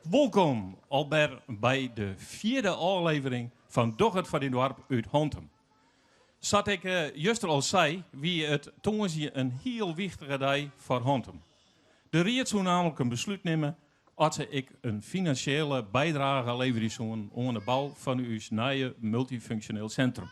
Wolkom alwer by de fjirde ôflevering fan Doch it foar dyn doarp út Hantum. Sa't ik juster al sei, wie it tongersdei in hiel wichtige dei foar Hantum. De ried soe nammentlik in beslút nimme oft se ek in finansjele bydrage leverje soenen oan de bou fan ús nije multyfunksjoneel sintrum.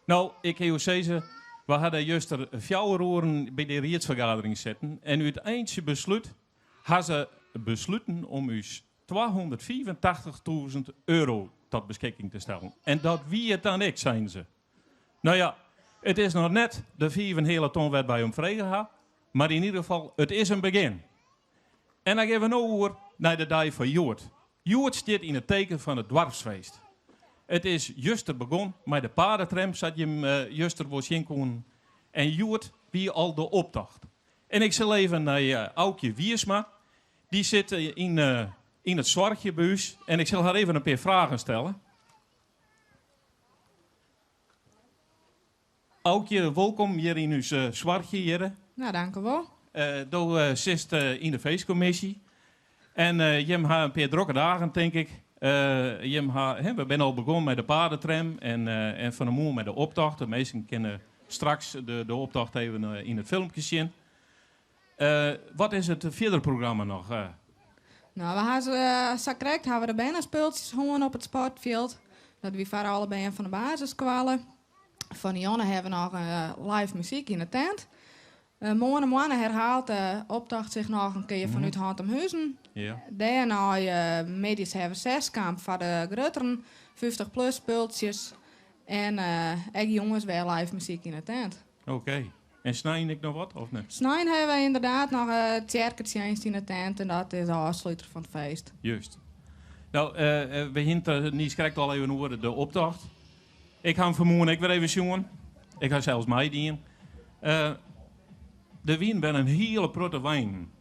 No, ik kin jo sizze, we ha dêr juster fjouwer oeren by dy riedsfergadering sitten en út eintsjebeslút ha se besluten om ús twahûndertfiifentachtich euro tot beskikking te stellen. En dat wie it dan ek, seinen se. No ja, it is noch net de fiif en heale ton wêr't wy om frege ha, mar yn ieder gefal, it is in begjin. En dan gean we no oer nei de dei fan hjoed. Hjoed stiet yn it teken fan it doarpsfeest. It is juster begûn mei de paadetram, sa't jim juster wol sjen koenen. En hjoed wie al de optocht. En ik sil even nei Aukje Wiersma. Dy sit yn yn it soarchje by ús en ik sil har even in pear fragen stelle. Aukje, wolkom hjir yn ús soarchje hjirre. Nou, dankewol. Do sitst yn de feestkommisje en jim ha in pear drokke dagen, tink ik. Jim ha, we binne al begûn mei de paadetram en, en fan 'e moarn mei de optocht. De minsken kinne straks de, de optocht even yn it filmke sjen. Wat is it fierdere programma noch? Nou, we ha sa krekt ha we de bernespultsjes hân op it sportfjild. Dat wie foar alle bern fan de basisskoalle. Fan 'e jûn ha we noch live muzyk yn de tent. Moarn herhaalt de optocht sich noch in kear fanút Hantumhuzen. Dêrnei middeis ha we zeskamp foar de grutteren, 50 plus spultsjes. En ek jûns wer live muzyk yn de tent. Oké. En snein ek noch wat, of net? Snein ha we ynderdaad noch tsjerketsjinst yn de tent en dat is de ôfsluter fan it feest. Just. No, we hiene it niis krekt al even oer de optocht. Ik ha him fan 'e moarn ek wer even sjoen. Ik ha sels meidien. Der wienen wer in hiele protte weinen.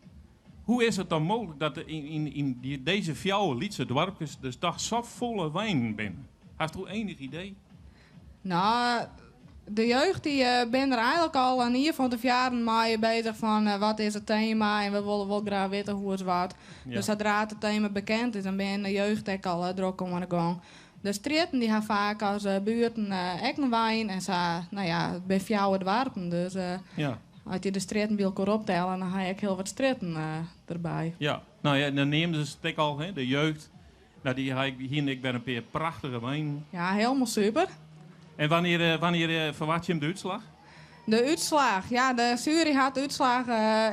Hoe is it dan mooglik dat der yn, yn dy, dizze fjouwer lytse doarpkes dus toch safolle weinen binne? Hasto ienich idee? No, de jeugd dy bin der eigenlik al in jier fan tefoaren mei bezich fan wat is it tema en we wolle wol graach witte hoe is wat. Dus sadra't it tema bekend is, dan binne de jeugd ek al drok oan de gong. De strjitten dy ha faak as buerten ek in wein en sa, no ja, it binne fjouwer doarpen, dus as je de strjitten by elkoar optelle, dan ha je ek hiel wat strjitten derby. Ja, no ja, dan neamdest it ek al, hè, de jeugd. No, dy ha ek, hiene ek wer in pear prachtige weinen. Ja, hielendal super. En wannear, wannear ferwachtsje jim de útslach? De útslach? Ja, de sjuery hat de útslach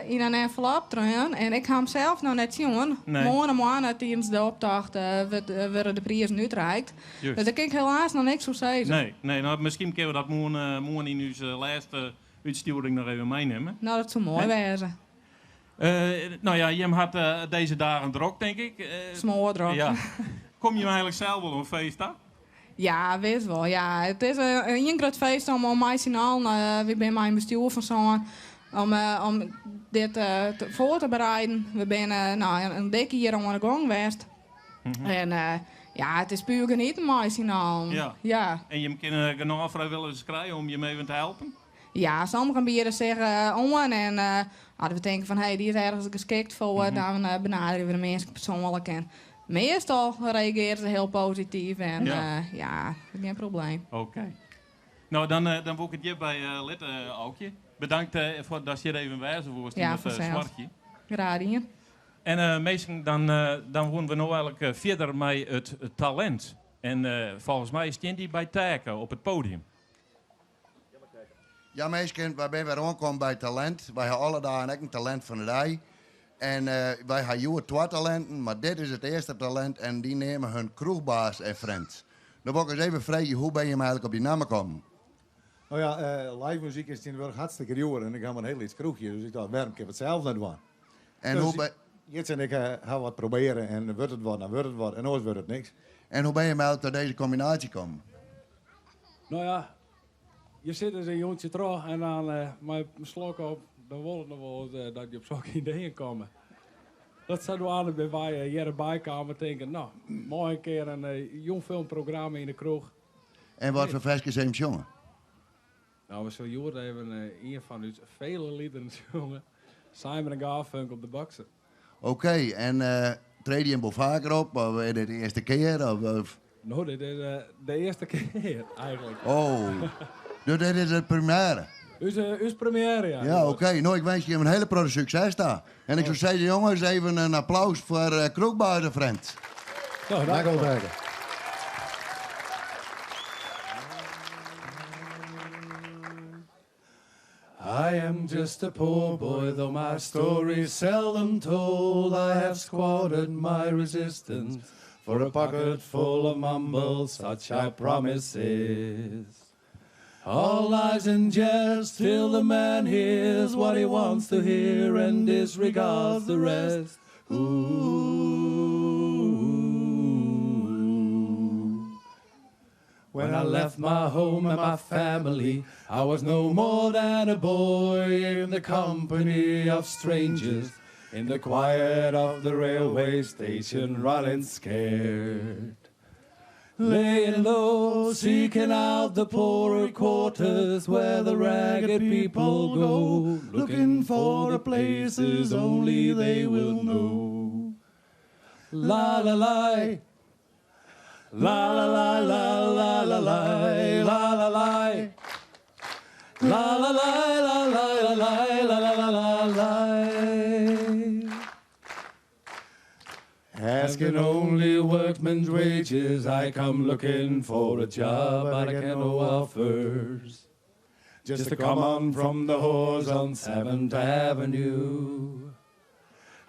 yn in envelop treaun en ik ha him sels noch net sjoen. Nee. Moarnemoarn tidens de optocht wurde de prizen útreikt. Just. Dus dêr kin ik helaas noch niks oer sizze. Nee, nee, no, miskien kinne we dat moarn, moarn yn ús lêste útstjoering noch even meinimme. No, dat soe moai wêze. No ja, jim hat dizze dagen drok, tink ik. Smoardrok. Ja. Komme jim eigenlik sels wol oan feest ta? Ja, wis wol. Ja, it is ien grut feest om om mei syn allen, wy binne mei in bestjoer fan sân, om om dit foar te bereiden. We binne no in dik jier oan de gong west. En ja, it is puer genieten mei syn allen. Ja. Ja. En jim kinne genôch frijwilligers krije om jim even te helpen? Ja, sommigen biede sich oan en as we tinke fan hey, dy is ergens geskikt foar, dan benaderje we de minsken persoanlik en meastal reagearje se hiel posityf en ja, gjin probleem. Oké. No, dan, dan wol ik it hjirby litte, Aukje. Bedankt foar datst hjir even wêze woest yn Ja, it fansels. soarchje. Graach dien. En minsken, dan, dan woene we no eigenlik fierder mei it talint. En folgens my stean dy by Taeke op it podium. Ja minsken, wy binne wer oankommen by talint. Wy ha alle dagen ek in talint fan de dei. En wy ha hjoed twa talinten, mar dit is it earste talint en dy neame hun Kroechbaas en Friends. No wol ik ris even freegje, hoe binne jimme eigenlik op dy namme kommen? No ja, live muzyk is tsjintwurdich hartstikke djoer en ik ha mar in hiel lyts kroechje, dus ik tocht, wêrom kin we it sels net dwaan? En Dus hoe ben, Jitse en ik ha wat probearre en wurdt it wat, dan wurdt it wat en oars wurdt it niks. En hoe binne jimme eigenlik ta dizze kombinaasje kommen? No ja, je sitte ris in jûntsje troch en dan mei in slok op, dan wol it noch wol ris dat je op sokke ideeën komme. Dat sadwaande binne wy hjirby kaam en tinken, no, moai in kear in jûnfilmprogramma yn de kroech. En wat foar ferskes even sjonge? No, we sille hjoed even ien fan ús fele liederen sjonge, Simon en Garfunkel, The Boxer. Oké, en. Trede jim wol faker op of is dit de earste kear? Of, of? No, dit is de earste kear eigentlik. Oh, dus dit is de première? Us première, ja. Ja, oké. No, ik winskje jim in hiele protte sukses ta. En ik soe sizze, jonges, even in applaus foar uh, Kroechbaas en Friends. Nou, Dank dank. wel, Dijke. I am just a poor boy, though my story's seldom told. I have squandered my resistance for a pocket full of mumbles, such I promises. All lies and jest till the man hears what he wants to hear and disregards the rest. Ooh. When I left my home and my family, I was no more than a boy in the company of strangers, in the quiet of the railway station, running scared. Laying low, seeking out the poorer quarters where the ragged people go, looking for the places only they will know. La la la. La la la la la la la la la la. La la la la la la la la la la la. Asking only workman's wages, I come looking for a job, but I get no offers. Just to come on from the whores on 7th Avenue.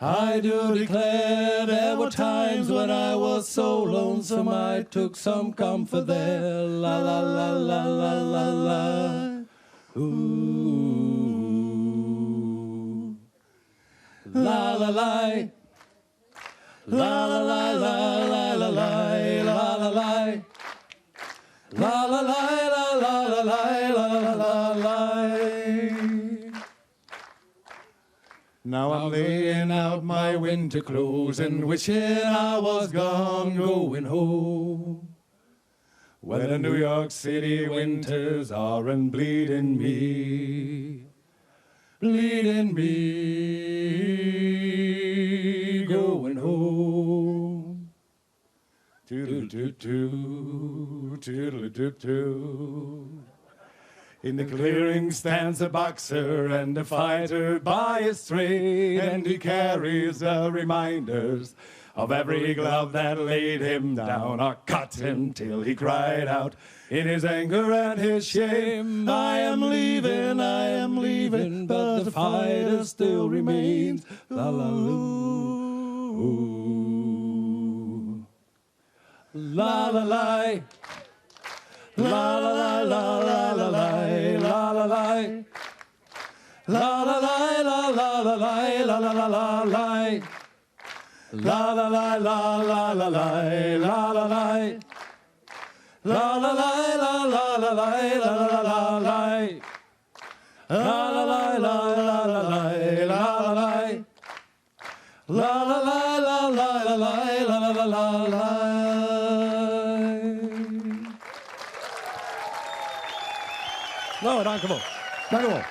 I do declare there were times when I was so lonesome I took some comfort there. La la la la la la la. Ooh. La la la. La la la la la la la la la la. La la la la la la la la la la la. Now I'm laying out my winter clothes and wishing I was gone going home. Where the New York City winters are and bleeding me, bleeding me, going home. Toodle-doo-doo, toodle-doo-doo. In the clearing stands a boxer and a fighter by his trade, and he carries the reminders of every glove that laid him down or cut him till he cried out in his anger and his shame. I am leaving, I am leaving, but the fighter still remains. La la loo. La la la. La la la la la la la la la la. La la la la la la la la la la la la. La la la la la la la la la la. La la la la la la la la la la la. La la la la la la la la la la. La la la la la la la la la la la. No, dank u wel. Dank u wel.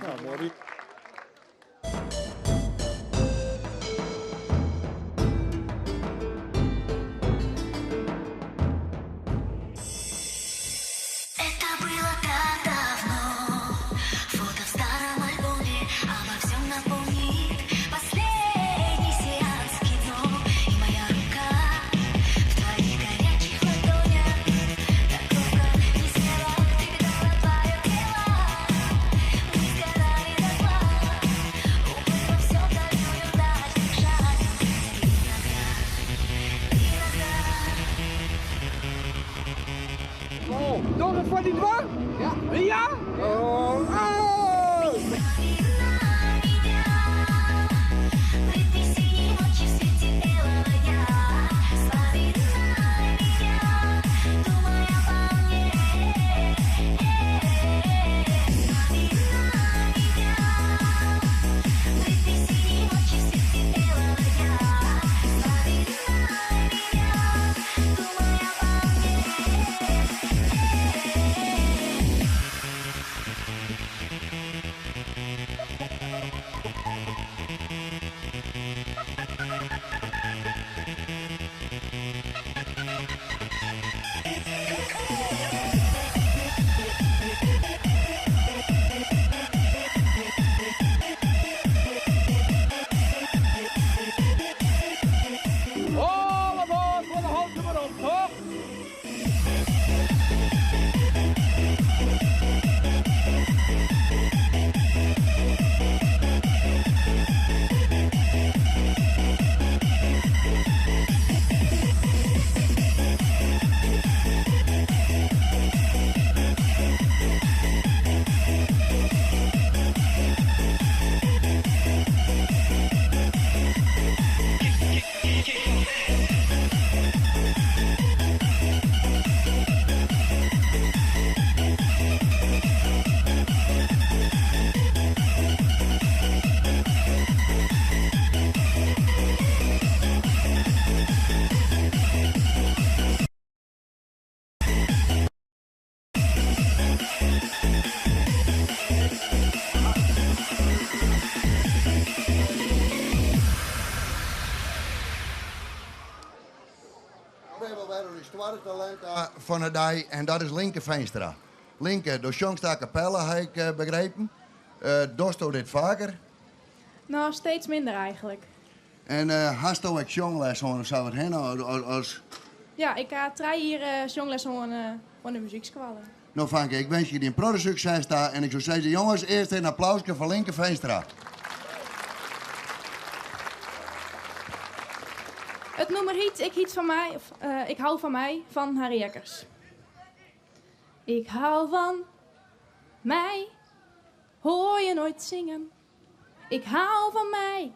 Nou, mooi. Это было так давно. Фото в старом альбоме обо всем напомнит последний сеанс кино. И моя рука в твоих горячих ладонях так робко не twadde talint fan de dei en dat is Linke Veenstra. Linke, do sjongst a cappella, ha ik begrepen. Dochsto dit faker? Nou, steeds minder eigenlijk. En hasto ek sjongles hân of sa wat hinne? As... Ja, ik ha trije jier sjongles hân oan de muzykskoalle. No fanke, ik winskje dy in protte sukses ta en ik soe sizze, jonges, earst in applauske foar Linke Veenstra. It nûmer hyt Ik hyt fan my, of Ik hou fan my fan Harry Jekkers. Ik hou van mij, hoor je nooit zingen. Ik hou van mij,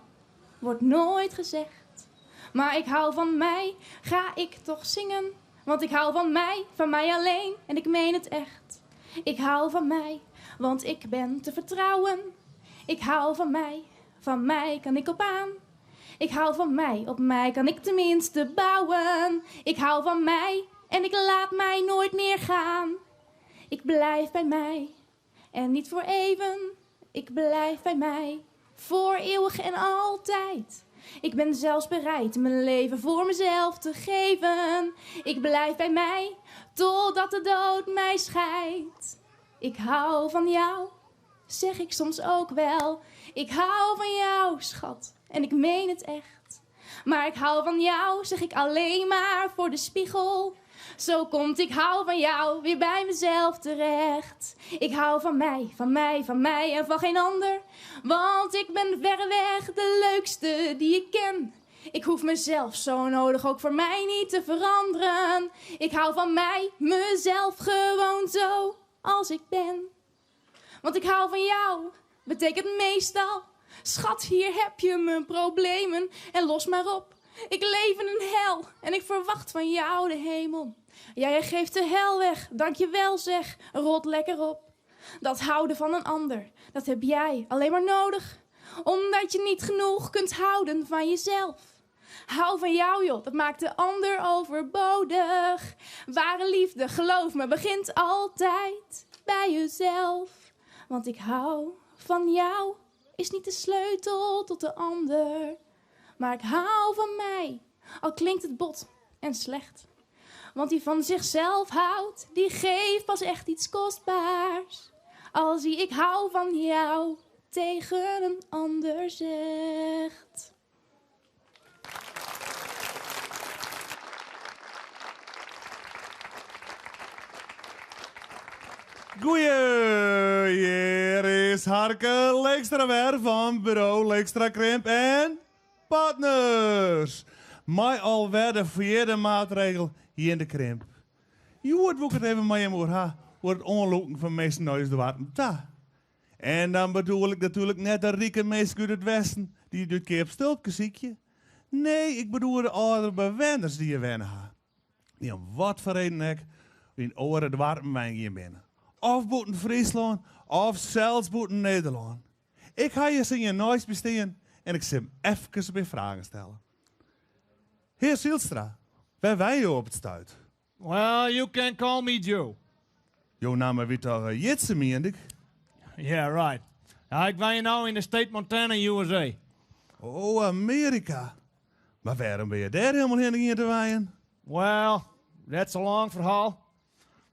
wordt nooit gezegd. Maar ik hou van mij, ga ik toch zingen. Want ik hou van mij, van mij alleen en ik meen het echt. Ik hou van mij, want ik ben te vertrouwen. Ik hou van mij, van mij kan ik op aan. Ik hou van mij, op mij kan ik tenminste bouwen. Ik hou van mij en ik laat mij nooit meer gaan. Ik blijf bij mij en niet voor even. Ik blijf bij mij, voor eeuwig en altijd. Ik ben zelfs bereid mijn leven voor mezelf te geven. Ik blijf bij mij, totdat de dood mij scheidt. Ik hou van jou, zeg ik soms ook wel. Ik hou van jou, schat, en ik meen het echt. Maar ik hou van jou, zeg ik alleen maar voor de spiegel. Zo komt ik hou van jou weer bij mezelf terecht. Ik hou van mij, van mij, van mij en van geen ander. Want ik ben verreweg de leukste die ik ken. Ik hoef mezelf zo nodig ook voor mij niet te veranderen. Ik hou van mij, mezelf gewoon zo als ik ben. Want ik hou van jou, betekent meestal... Schat, hier heb je mijn problemen en los maar op. Ik leef in een hel en ik verwacht van jou de hemel. Jij geeft de hel weg, dank je wel zeg, rot lekker op. Dat houden van een ander, dat heb jij alleen maar nodig. Omdat je niet genoeg kunt houden van jezelf. Hou van jou joh, dat maakt de ander overbodig. Ware liefde, geloof me, begint altijd bij jezelf. Want ik hou van jou, is niet de sleutel tot de ander. Maar ik hou van mij, al klinkt het bot en slecht. Want die van zichzelf houdt, die geeft pas echt iets kostbaars. Als hij ik hou van jou tegen een ander zegt. Goeie, hjir is Harke Leegstra wer fan bureau Leegstra Krimp en Partners. Mei alwer de fjirde maatregel hjir yn de krimp. Hjoed woe ik it even mei jim oer ha oer it oanlûken fan minsken nei ús doarpen ta. En dan bedoel ik natuerlik net de rike minsken út it westen dy't it goedkeap stulpke sykje. Nee, ik bedoel de âldere bewenners dy't hjir wenne ha. Dy't om wat foar reden ek yn oare doarpen wenjen binne. Of bûten Fryslân, of sels bûten Nederlân. Ik ha hjir se hjir neist my stean en ik sil him efkes in pear fragen stelle. Hear Zylstra, wêr wenje jo op it stuit? Well, you can call me Joe. Jo namme wie toch Jitse, miende ik? Yeah, right. Ja, ik wenje no yn de state Montana, USA. Oh, Amearika. Mar wêrom binne je dêr hielendal hinne gien te wenjen? Well, that's a long ferhaal.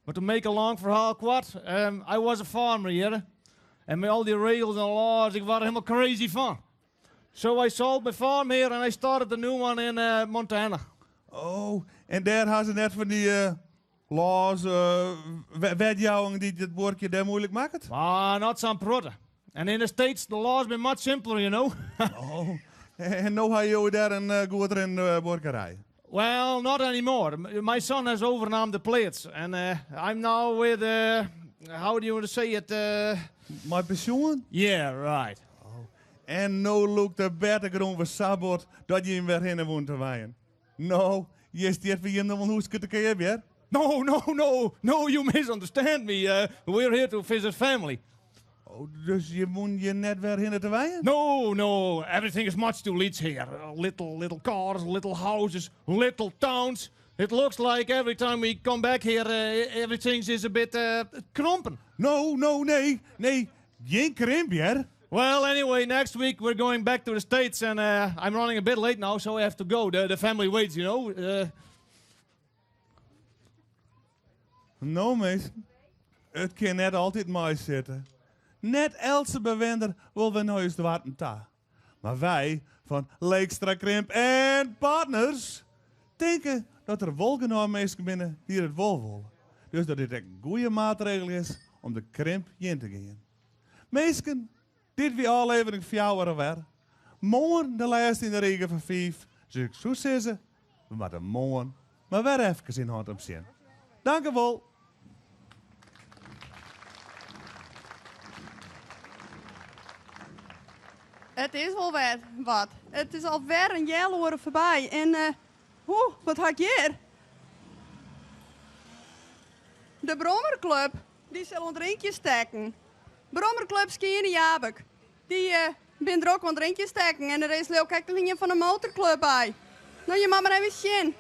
But to make a long ferhaal koart, I was a farmer hjir. En mei al dy regels en laws, ik waard der hielendal crazy fan. So I sold my farm here and I started a new one in Montana. Oh, en dêr ha se net fan dy laws, wetjouwing dy't it buorkjen dêr moeilik makket? Ah, not sa'n protte. And in the States, the laws binne much simpler, you know. Oh, en no ha jo dêr in goed rinnende buorkerij? Well, not anymore. My son has overnaam de pleats. And I'm now with, how do you want to say it? Mei pensjoen? Yeah, right. Oh, en no lûkt de bertegrûn wer sa bot dat jim wer hinne woene te wenjen. No, hjir stiet foar jim noch wol in húske te keap, hear. No, no, no, no, you misunderstand me. We're here to visit family. Oh, dus jim woene hjir net wer hinne te wenjen? No, no, everything is much too lyts here. Little, little cars, little houses, little towns. It looks like every time we come back here, everything is a bit krompen. No, no, nee, nee, gjin krimp, hear. Well, anyway, next week we're going back to the States and I'm running a bit late now, so I have to go. The family waits, you know. No minsken, it kin net altyd meisitte. Net eltse bewenner wol wer nei ús doarpen ta. Mar wy fan Leekstra Krimp en Partners tinke dat der wol genôch minsken binne dy't it wol wolle. Dus dat dit ek in goede maatregel is om de krimp tsjin te gean. Minsken, dit wie ôflevering fjouwer alwer. Moarn de lêste yn de rige fan fiif, dus ik soe sizze, we moatte moarn mar wer efkes yn Hantum sjen. Dankewol! It is wol wer wat. It is alwer in healoere foarby en oeh, wat ha ik hjir? De Brommerklup, dy sil oan it rinkje stekken. Brommerklup Skjinne Jabik, dy binne drok oan it rinkje stekken en der is leau ik ek noch ien fan de motorklup by. No, je moatte mar even sjen.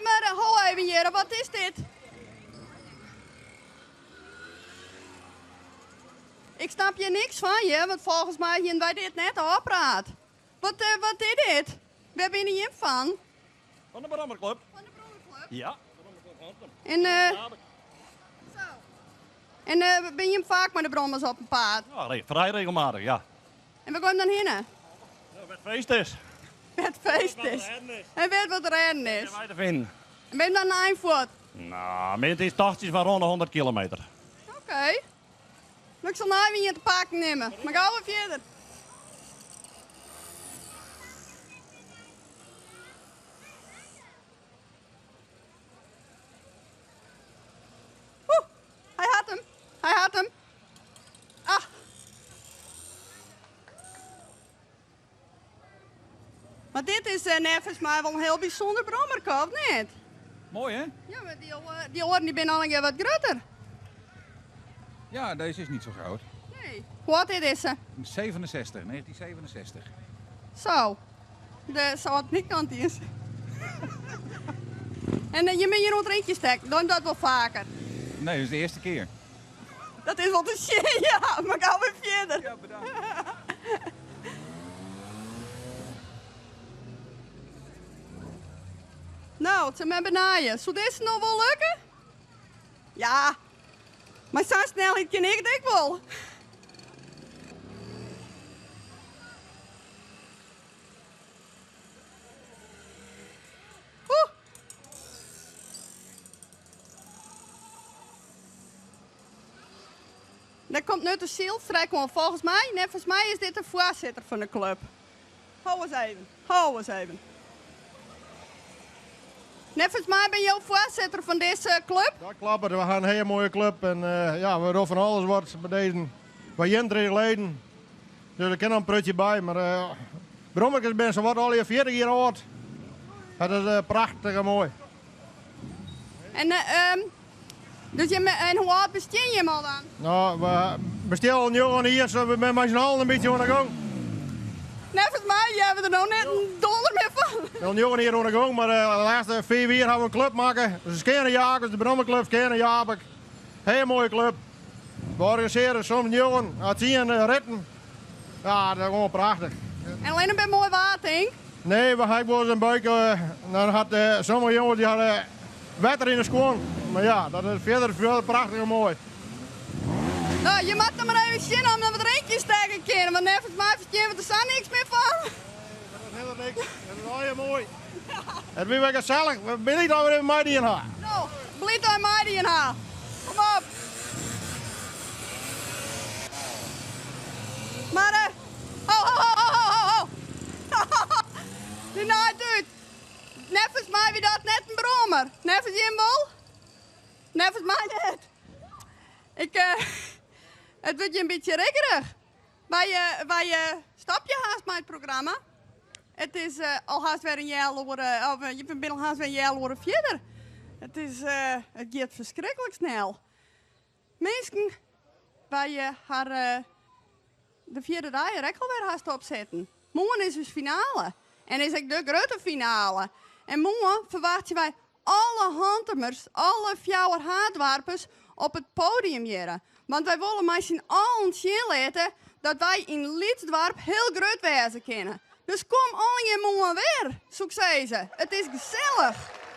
Mar ho even hjir, wat is dit? Ik snap hjir niks fan, hear, want folgens my hiene wy dit net ôfpraat. Wat, eh, wat is dit? Wêr binne jim fan? Fan de Brommerklup. Fan de Brommerklup? Ja. En, eh, zo. En eh, binne jim faak mei de brommers op 'en paad? Ja, frij regelmatich, ja. En wêr gean jim dan hinne? Nou, wêr't feest is. Wêr't feest is. En wêr't wat rêden is. En wy te finen. En binne jim dan in ein fuort? Nou, meastentiids tochtsjes fan rûn de 100 kilometer. Oké. No, ik sil nei ien te pakken nimme. Mar gau wer fierder. Oeh, hy hat him. Hy hat him. Ah. Mar dit is eh, neffens my wol in hiel bysûnder brommerke, of net? Moai, hè? Ja, mar dy, dy oaren dy binne al in kear wat grutter. Ja, deze is niet zo groot. Nee. Hoe âld is dizze? 67, 1967. Zo. De soart niet kant is. En eh, je bent hier rond rintjes stek. Doe dat wel vaker? Nee, dat is de eerste keer. Dat is wel te zien, ja. Maar gau wer fierder. Ja, bedankt. No, it sil my benije. Soe dizze no wol lukke? Ja, mei sa'n snelheid kin ik it ek wol. Oeh. Der komt no de sylstrek oan. Folgens my, neffens my is dit de foarsitter fan de klup. Ho ris even, ho ris even. Neffens my binne jo foarsitter fan dizze klup? Dat kloppet, we ha in hiele moaie klup en eh, ja, we dogge fan alles wat by dizze. We ha 31 leden, dus der kin noch in prutsje by. Mar uh, brommerkes binne sawat allegear 40 jier âld. Dat is uh, prachtich en moai. En, uh, dus jim, en hoe âld bestean jim al dan? No, we bestean al njoggen jier, so we binne mei syn allen in bytsje oan de gong. Neffens my hearre we der no net in donder mear fan. Al njoggen jier oan de gong, mar de lêste fiif jier hawwe we in klup makke. Dus de Skjinne Jagers, de Brommerklup Skjinne Jabik. Hiele moaie klup. We organisearje soms njoggen à tsien ritten. Ja, dat is gewoan prachtich. En allinnich by moai waar, tink? Nee, we ha ek wolris in buike. Dan hat sommige jonges dy hadden wetter yn de skuon. Mar ja, dat is fierder, fierder prachtich en moai. No, je moatte noch mar even sjen oft we wat rinkjes stekke kinne, want neffens my ferstean we der sa niks mear fan. Nee, dat is helemaal niks. Dat is allegear moai. It wie wer gesellich. We binne bliid dat we even meidien ha. No, bliid dat we meidien ha. Kom op. Mar, eh, ho, ho, ho, ho, ho, ho, ho. Dy naait út. Neffens my wie dat net in brommer. Neffens jim wol? Neffens my net. Ik, eh, it wurdt hjir in bytsje rikkerich. Wy, eh, wy eh, stopje haast mei it programma. It is eh, al haast wer in healoere, of je binne al haast wer in healoere fierder. It, is, it giet ferskriklik snel. Minsken, wy ha de fjirde dei der ek alwer hast op sitten. Moarn is ús finale en is ek de grutte finale. En moarn ferwachtsje wy alle Hantumers, alle fjouwer haaddoarpers op it podium hjirre. Want wy wolle mei syn allen sjen litte dat wy yn lyts doarp hiel grut wêze kinne. Dus kom allegear moarn wer, soe ik sizze. It is gesellich.